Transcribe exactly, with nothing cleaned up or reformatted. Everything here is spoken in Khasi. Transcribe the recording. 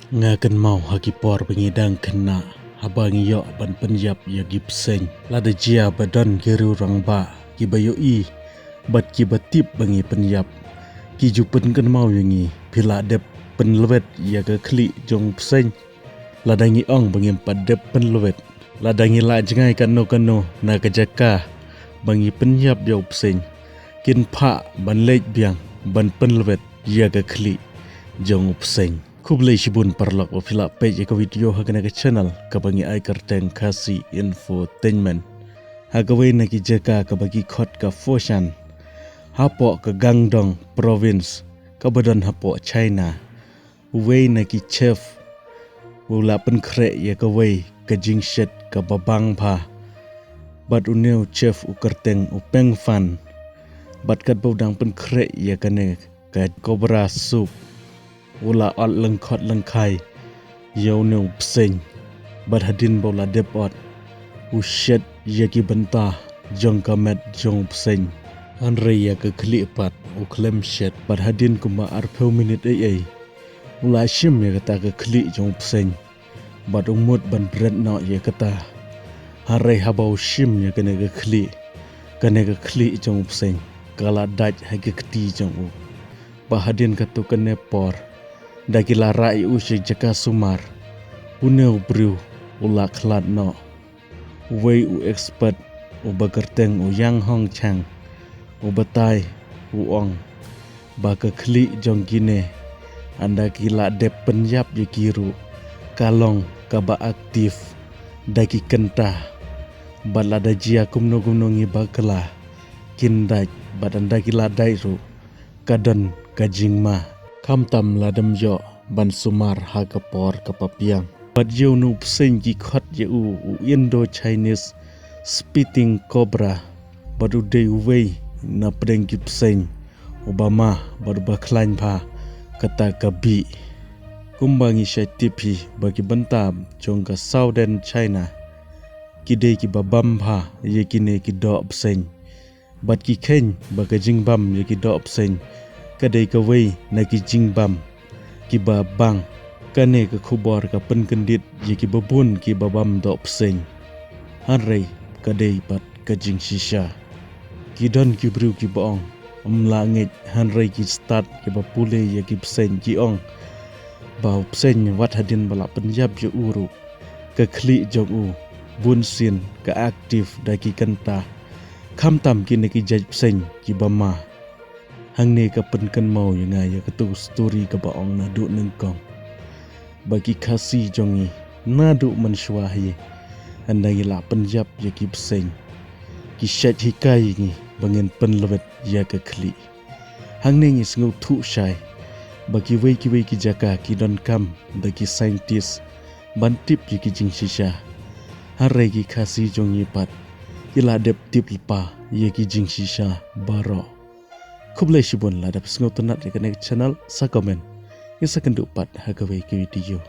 Nga kynmaw ha ki por ba ngi dang khynnah, haba ngi ïoh ban pynïap ïa ki bseiñ. Lada jia ba don ki riew rangbah kiba ïohi bad kiba tip ba ngi pynïap, ki ju pynkynmaw ïa ngi, phi lah dep pynlwet ïa ka khlieh jong u bseiñ. Lada ngi ong ba ngim pat dep pynlwet, lada ngi lah jngai kano kano na ka jaka ba ngi pynïap ïa u bseiñ, kin phah ban leit biang ban pynlwet ïa ka khlieh jong u bseiñ. Khublei shibun paralok ba phi la peit ïa ka video ha kane ka channel kaba ngi ai kyrteng Khasi Infotainment. Ha kawei na ki jaka kaba ki khot ka Foshan, hapoh ka Guangdong Province kaba don hapoh China, uwei na ki chef u la pynkhreh ïa kawei ka jingshet kaba bang bha. Bad une u chef u kyrteng u Peng Fan. Bad katba u dang pynkhreh ïa kane ka cobra soup, u la ot lyngkhot lyngkhai ïa une u bseiñ. Bad hadien ba u la dep ot, u shet ïa ki bynta jong ka met jong u bseiñ. Hynrei ïa ka khlieh pat u khlem shet. Bad hadien kumba arphew minit ei ei, u la shim ïa kata ka khlieh jong u bseiñ. Bad u mut ban bret noh ïa kata. Hynrei haba u shim ïa kane ka khlieh, kane ka khlieh jong u bseiñ ka la dait ha ka kti jong u. Ba hadien katto katne por, da ki la rah ïa u sha jaka sumar, une u briew u la khlad noh. Uwei u expert uba kyrteng u Yang Hongchang u batai, u ong ba ka khlieh jong kine, ynda ki la dep pynïap ïa ki ruh, ka long kaba active da ki kynta. Bad lada jia kumno kumno ngi bakla, kin dait, bad ynda ki la dait ruh, ka don ka jingma. Khamtam lada ym ïoh ban sumar ha ka por kaba biang. Bad ïa une u bseiñ ki khot ïa u, u Indo-Chinese spitting cobra. Bad u dei uwei na pdeng ki bseiñ uba ma bad uba khlaiñ bha kata ka bih. Kumba ngi shait tip hi ba ki bynta jong ka Southern China ki dei kiba bam bha ïa kine ki doh bseiñ. Bad ki kheiñ ba ka jingbam ïa ki doh bseiñ ka dei kawei na ki jingbam kiba bang. Kane ka khubor ka pynkyndit ïa kiba bun kiba bam doh bseiñ. Hynrei ka dei pat ka jingshisha. Ki don ki briew kiba ong, ym lah ngeit, hynrei ki stad kiba pule ïa ki bseiñ ki ong ba u bseiñ wat hadien ba la pynïap ïa u ruh, ka khlieh jong u bunsien ka active da ki kynta. Khamtam kine ki jait bseiñ kiba ma. Hangne ka pynkynmaw ïa nga ïa katu ka story kaba ong naduh nyngkong ba ki Khasi jong ngi naduh mynshuwa hi, ynda ngi la pynïap ïa ki bseiñ, ki shait hikai ïa ngi ba ngin pynlwet ïa ka khlieh. Hangne ngi sngewthuh shai ba kiwei kiwei ki jaka ki donkam da ki scientist ban tip ïa ki jingshisha. Hynrei ki Khasi jong ngi pat ki la dep tip lypa ïa ki jingshisha baroh. Khublei shibun lada phi sngewtynnat ïa kane ka channel, sa comment. Ngin sa kynduh pat ha kawei ka video.